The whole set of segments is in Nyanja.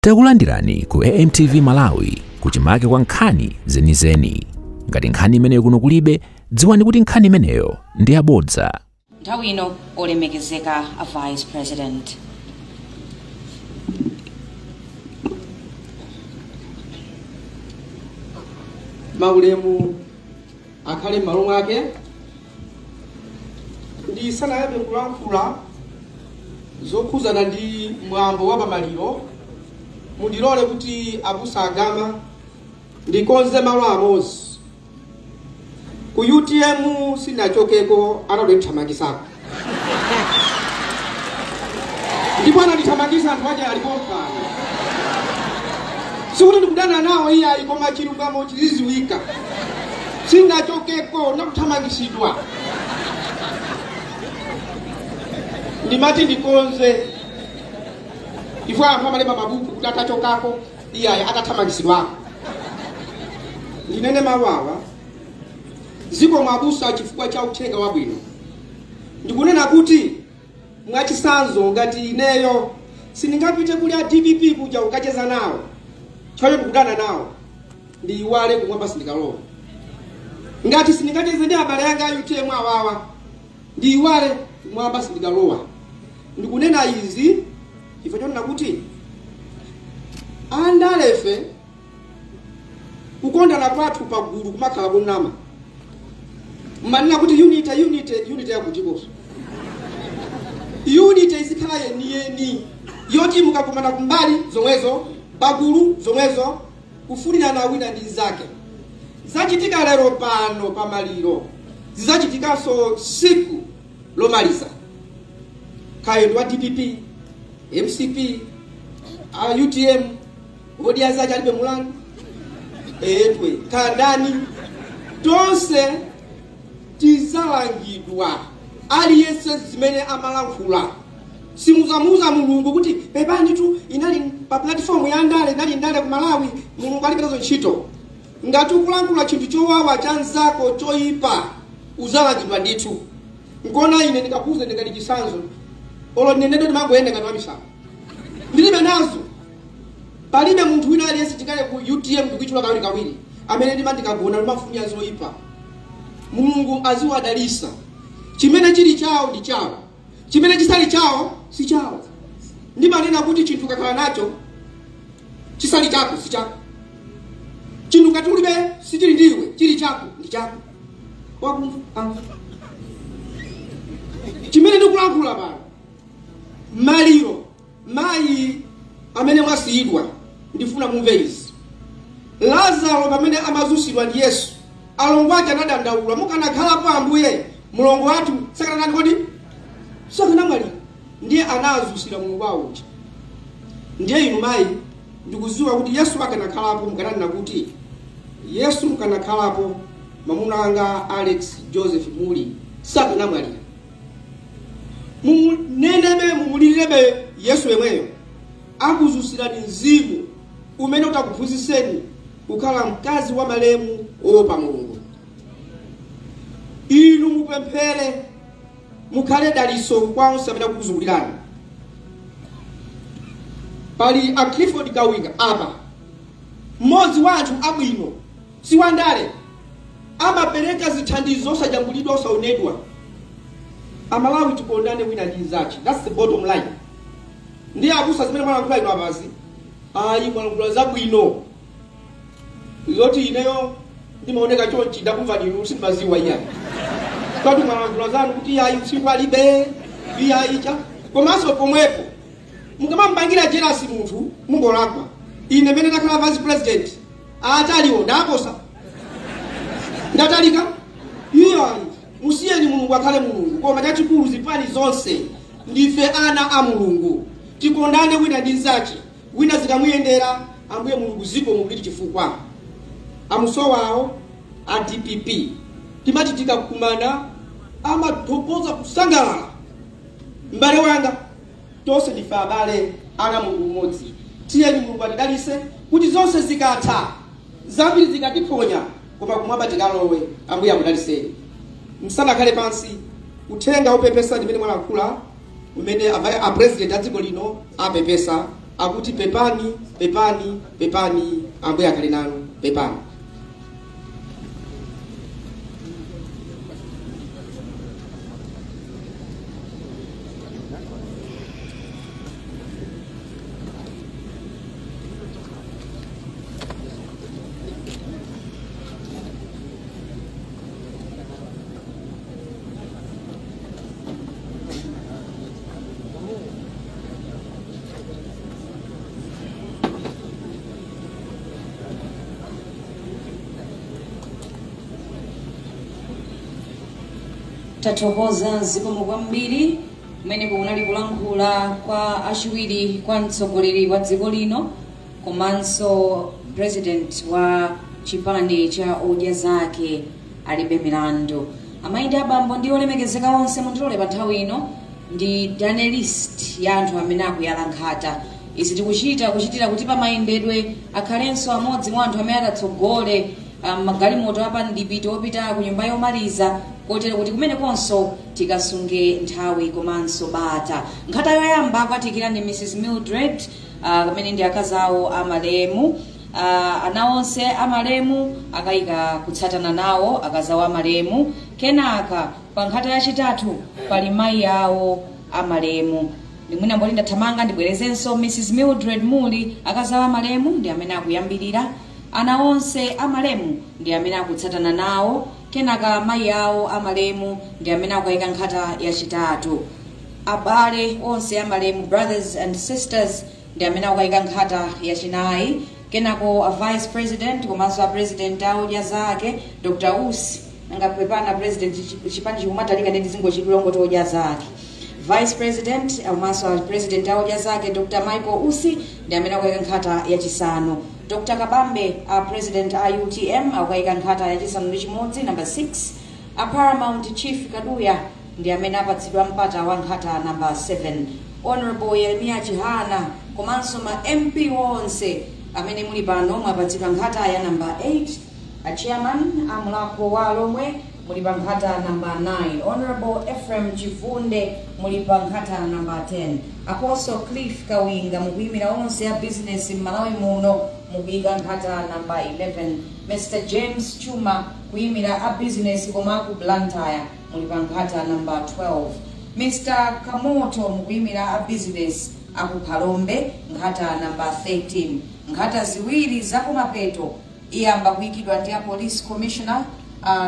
Takulandirani ku AMTV Malawi kuchimake kwa nkhani zenizeni. Ngati nkhani imeneyo kuno kulibe, dziwani kuti nkhani imeneyo ndi yabodza. Nthawi ino olemekezeka a Vice President. Maulemu akhale m'malo mwake. Ndisanayambe kulankhula zokhuzana ndi mwambo wa pamaliro, mundilole kuti abusa agama ndikonze malo amodzi. Ku UTM sinachokeko, anandithamangisako ndipo anandithamangisa anthu aja alipo pano. Sikuti ndikudana nawo iyayi, koma chilungamo chiziziwika. Sinachokeko, ndakuthamangisidwa. Ndimati ndikonze ifo anthu amalemba mabuku kuti atachokako iyayi atathamangisidwako. Ndinene mawu awa ziko mwabusa chifukwa cha uthenga wabwino. Ndikunena kuti mwachisanzo ngati ineyo sindingapite kuli a DPP kuja kukacheza nawo chifukwa ndikudana nawo, ndiyiwale kumwamba sindikalowa. Ngati sindingacheze ndi abale anga a UTM awawa, ndiyiwale kumwamba sindikalowa. Ndikunena izi chifukwa chonena kuti andalefe kukondana kwathu pagulu kumakhala kunama. Mmanena kuti unity, unity, unity yakutikonso. Unity izikhala yeniyeni yoti mukakumana kumbali zomwezo, pagulu zomwezo, kufunirana wina ndi nzake. Zachitika lero pano pamaliro, zidzachitikanso tsiku lomaliza. Kaya wa DPP, MCP, a UTM, odi azacha alibe mulandu etwe kandani, tonse tizalangidwa. Aliyense zimene amalankhula simuzamuuza Mulungu kuti pepani tu inali pa platform ya ndale, inali ndale ku Malawi. Mulungu alibe nazo ntchito. Ngati ukulankhula chinthu chowawa cha nzako choyipa, uzalangidwa ndithu. Nkona ine ndikakuuza ndikati chisanzo olo ndinenedwe ndimangoyenda ngati wamisala, ndilibe nazo. Palibe munthu wina aliyense chikale ku UTM ndikuichula kawiri kawiri amene ndimandikagona ndimafunya zoyipa. Mulungu aziwadalisa. Chimene chili chawo ndi chawo, chimene chisali chawo si chawo. Ndimanena kuti chinthu kakhala nacho chisali chako si chako, chinthu ngati ulibe sichili ndiwe, chili chako ndi chako. Wakumva amva chimene ndikulankhula pano. Maliro mayi amene mwasiyidwa, ndifuna mumve izi. Lazaro pamene amazusidwa ndi Yesu, alongo ake anadandaula, mukanakhalapo Ambuye mulongo wathu sakanatani kodi? Sakanamwalira. Ndiye anazusira mulongo wawo uja. Ndiye inu mayi, ndikuziwa kuti Yesu akanakhalapo mukananena kuti Yesu mukanakhalapo mwamuna wanga Alex Joseph Muli sakanamwalira. Munenebe, mumulirebe Yesu yemweyo akuzusirani mzimu umene utakuphunzitseni kukhala mkazi wa malemu wopa Mulungu. Inu mupemphere, mukhale daliso kwa onse amene akukuzungulirani. Pali a Clifford Kawinga apa, mmodzi wa anthu abwino, si wandale, amapereka zithandizo osajambulidwa osaonedwa. Amalawi tikondane wina ndi nzache, that's the bottom line. Ndiye abusa zimene mwalankhula inu apazi, ayi mwalankhula zabwino zoti ineyo ndimaoneka chonchi, ndakumva inu sindimaziwa iyayi. Kodi mwalankhula zanu kuti iyayi usiku alibe iyayi cha komanso pomwepo mukamampangira jealous munthu mungolakwa. Ine mene ndakhala vice president ataliwo ndaposa ndatalika iyayi. Musiyeni Mulungu akhale Mulungu, koma chachikulu zipani zonse ndife ana a Mulungu, tikondane wina ndi nzache. Wina zikamuyendera Ambuye Mulungu ziko mukuli chifukwa amusowawo a DPP timati tikakumana amathokoza kusangalala. M'bale wanga, tonse ndife abale ana Mulungu mmodzi. Tiyeni Mulungu atidalise kuti zonse zikatha, zambiri zikatiphonya, koma kumwamba tikalowe. Ambuye akudaliseni. Msanakhale pansi, uthenga upepesa ndimene mwalankhula umene a president a dziko lino apepesa. Akuti pepani, pepani, pepani, Ambuye akhale nanu, pepani. Tathokoza, zikomo kwambiri. Kumeneko kunali kulankhula kwa achiwiri kwa mtsogoleri wa dziko lino komanso president wa chipani cha Odya Zake Alibe Milandu. Amayi ndi abambo ndi olemekezeka onse, mundilole pa nthawi ino nditane list ya anthu amene akuyala nkhata. Izi tikuchita kuchitira kuti pamayendedwe akhalenso amodzi mwa anthu amene atatsogole magalimoto apamdipiti opita ku nyumba yomaliza, kotero kuti kumenekonso tikasunge nthawi komanso bata. Nkhata yoyamba kwatikira ndi Mrs Mildred, amene ndi akazi awo amalemu. Ana onse amalemu akayika kutsatana nawo akazi awo amalemu. Kenaka pa nkhata yachitatu pali mayi awo amalemu. Ndimwina mboli ndathamanga, ndibwerezenso. Mrs Mildred Muli, akazi awo amalemu, ndi amene akuyambirira. Ana onse amalemu ndi amene akutsatana nawo. Kenaka mayi awo amalemu ndi amene akuyika nkhata yachitatu. Abale onse amalemu, brothers and sisters, ndi amene akuyika nkhata yachinayi. Kenako a vice president komanso a president a Odya Zake, Dr Usi. Angapepana president, chipani chikumatalika ndi zingochidulongo Odya Zake. Vice president komanso a president a Odya Zake, Dr Michael Usi, ndi amene akuyika nkhata yachisanu. Dr Kabambe, a president a UTM, akuyika nkhata yachisanu ndi chimodzi, number 6. A Paramount Chief Kaduya ndi amene apatsidwa mpata wa nkhata number 7. Honorable Yeremia Chihana komanso ma MP onse amene muli pano mwapatsidwa nkhata ya number 8. A chairman a Mulhako wa Alhomwe muli pa nkhata number 9. Honorable Ephraim Chivunde muli pa nkhata number 10. Apostle Cliff Kawinga, mukuyimira onse a business m'Malawi muno, mukuyika nkhata number 11. Mr James Chuma, kuyimira a business koma ku Blantyre, muli pa nkhata number 12. Mr Kamoto, mukuyimira a business aku Phalombe, nkhata number 13. Nkhata ziwiri zakumapeto iyamba kuyikidwa ndi a police commissioner,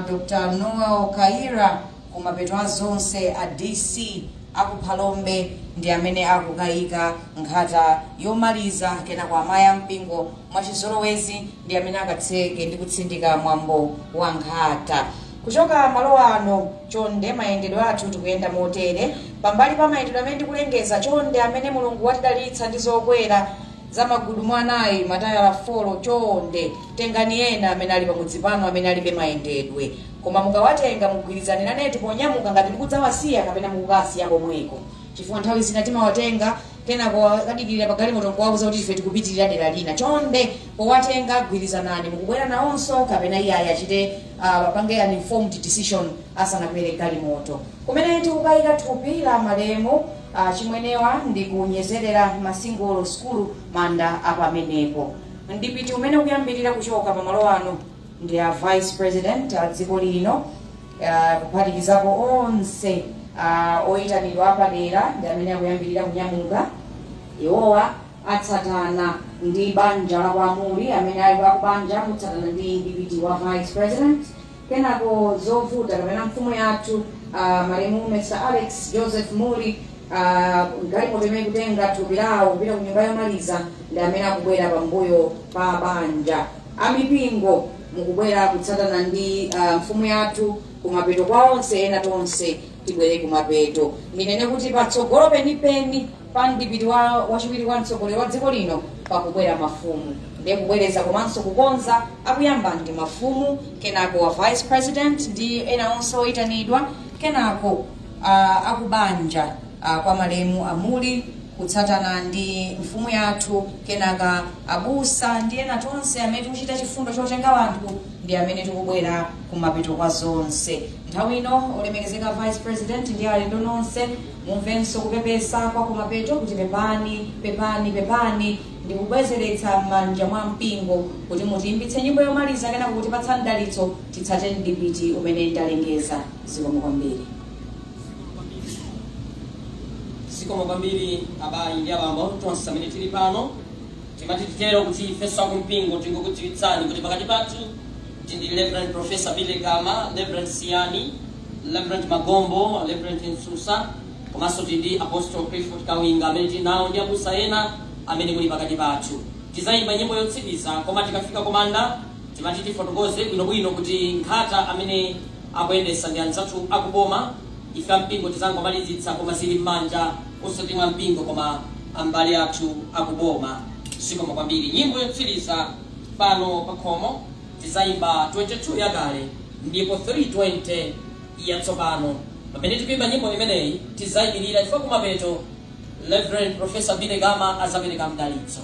Dr Noel Kaira. Kumapeto a zonse, a DC aku Phalombe ndi amene akukayika nkhata yomaliza. Kenako amayi ampingo mwachizolowezi ndi amene akatseke ndi kutsindika mwambo wa nkhata. Kuchoka malo ano, chonde, mayendedwe athu tikuyenda motere. Pambali pa mayendedwe amene ndikulengeza, chonde, amene Mulungu watidalitsa ndi zokwera za magudumu anayi, matayala 4, chonde tengani ena amene ali pamudzi pano amene alibe mayendedwe. Koma mukawatenga mugwirizane nanetu ponyamuka ngati mukudzawasiya kapena mukukasiya komweko, chifukwa nthawi zina timawatenga, kenako akadikirira pa galimoto nkuwauza kuti ife tikupitirira dera lina. Chonde, powatenga gwirizanani, mukubwera nawonso kapena iyayi, achite apange an informed decision asanakwere galimoto. Kumene tikukayika thupi la malemu chimwenewa ndi kunyezerera Masingolo Skulu, manda apamenepo. Mdipiti umene ukuyambirira kuchoka pamalo ano ndi a vice president a dziko lino, kuphatikizapo onse oyitanidwa apadera, ndi amene akuyambirira kunyamuka. Iwowa atsatana ndi banja la kwamuli. Amene ali akubanja mutsatana ndi mdipiti wa vice president. Kenako zovuta kapena mfumu yathu, malemu Mr Alex Joseph Muli, galimoto imene kutenga thupi lawo kupita ku nyumba yomaliza ndi amene akubwera pambuyo pa banja. Amipingo mukubwera kutsatana ndi mfumu yathu. Kumapeto kwa onse, ena tonse tibwere kumapeto. Ndinene kuti patsogolo penipeni pa mdipiti wa wachiwiri wa mtsogoleri wa dziko lino pakubwera mafumu. Ndiye kubwereza komanso kukonza, akuyamba ndi mafumu, kenako wa vice president ndi ena onse oyitanidwa, kenako akubanja kwa malemu amuli. Kutsatana ndi mfumu yathu, kenaka abusa ndi ena tonse amene tikuchita chifundo chotenga wanthu ndi amene tikubwera kumapeto kwa zonse. Nthawi ino olemekezeka Vice President ndi alendo nonse mumvenso kupepesa kwa kumapeto kuti pepani, pepani, pepani, ndikubwezeretsa m'manja mwa mpingo kuti mutiimbitse nyimbo yomaliza kenaka kutipatsa mdalitso, titsate mdipiti umene ndalengeza. Zikomo kwambiri. Zikomo kwambiri abayi ndi abambo tonse amene tili pano. Timati titero kuti ifenso akumpingo tingokudziwitsani kuti pakati pathu tindi Reverend Professor Billy Gama, Reverend Siani, Reverend Magombo, Reverend Nsusa, komanso tindi Apostle Clifford Kawinga amene tili nawo ndi abusa ena amene muli pakati pathu. Tizayimba nyimbo yotsiriza, koma tikafika komanda timati tifotokoze bwinobwino kuti nkhata amene akuyendesa ndi anzathu akuboma. Ife ampingo tizangomalizitsa, koma zili m'manja osati mwa mpingo koma ambali athu akuboma. Zikomo kwambiri. Nyimbo yotsiriza pano pakhomo tizayimba 22 yakale ndipo 320 yatsopano. Pamene tikuimba nyimbo imeneyi tizayimirira chifukwa kumapeto Reverend Professor Billy Gama azapereka mdalitso.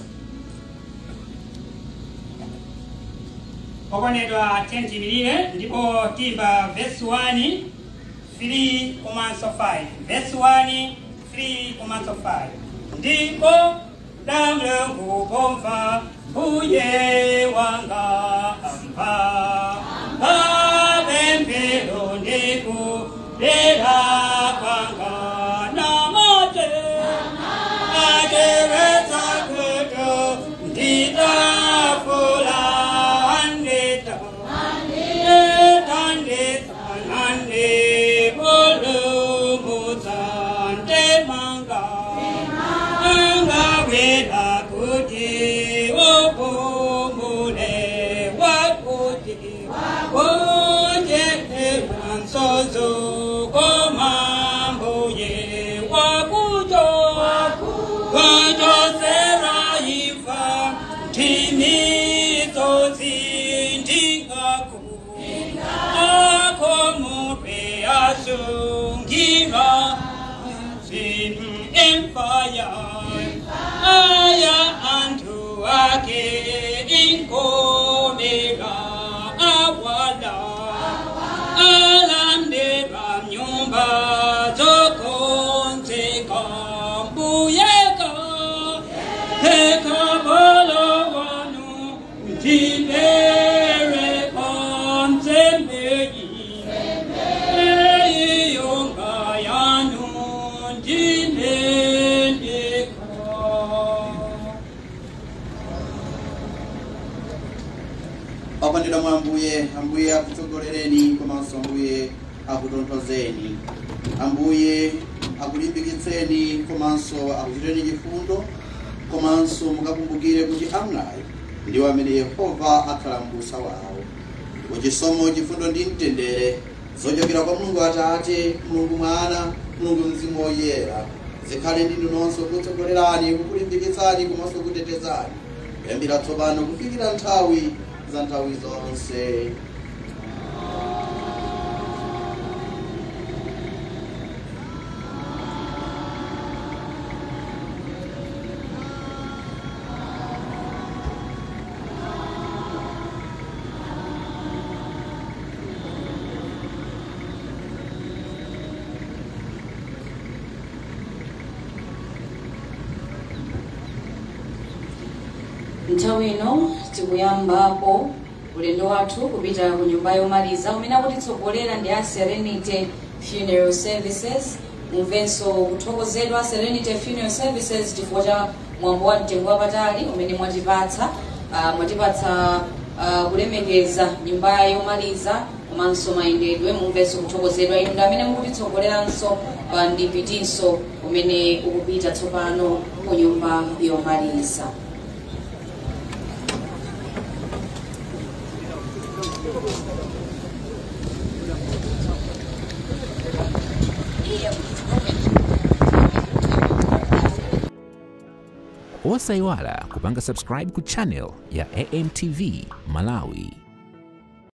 Okondedwa, tiyimirire ndipo timba verse 1, 3 komanso 5. Verse 1, 3 komanso 5. Ndipo Mulungu pomva mbuye wanga amva mapemphero ndikulira kwanga namate ateretsa kuto nditafula andita etanditsanandi pulumutsa ndemanga angawela kuti upumule wakuti kujeterwa msozo komambuye wakuto kutosera imfa ndimisozi ndingaku akomuphe asungira imfaya aya antu ake inkomera awala alandera nyumba zokonzeka mbuyeka hekabala wanu ndibereka nsembeyi eyiyonga yanu ndinendeka. Okondedwa mwa Ambuye, Ambuye akutsogolereni komanso Ambuye akutonthozeni, Ambuye akulimbikitseni komanso akuchitireni chifundo, komanso mukakumbukire kuti amlayi ndiwo amene Yehova akhala m'busa wawo. Ndipo chisomo, chifundo ndi mtendere zochokera kwa Mulungu Atate, Mulungu Mwana, Mulungu Mzimu Woyera zikhale ndinu nonse kutsogolerani, kukulimbikitsani komanso kutetezani kuyambira tsopano kufikira nthawi za nthawi zonse. Nthawi ino tikuyambapo ulendo wathu kupita ku nyumba yomaliza umene akutitsogolera ndi a Serenity Funeral Services. Mumvenso kuthokozedwa Serenity Funeral Services chifukwa cha mwambo wa mtengo wapatali umene mwatipatsa. Mwatipatsa kulemekeza nyumba yomaliza komanso mayendedwe. Mumvenso kuthokozedwa inu ndi amene mukutitsogoleranso pa mdipitinso umene ukupita tsopano ku nyumba yomaliza. Osayiwala kupanga subscribe ku channel ya AMTV Malawi.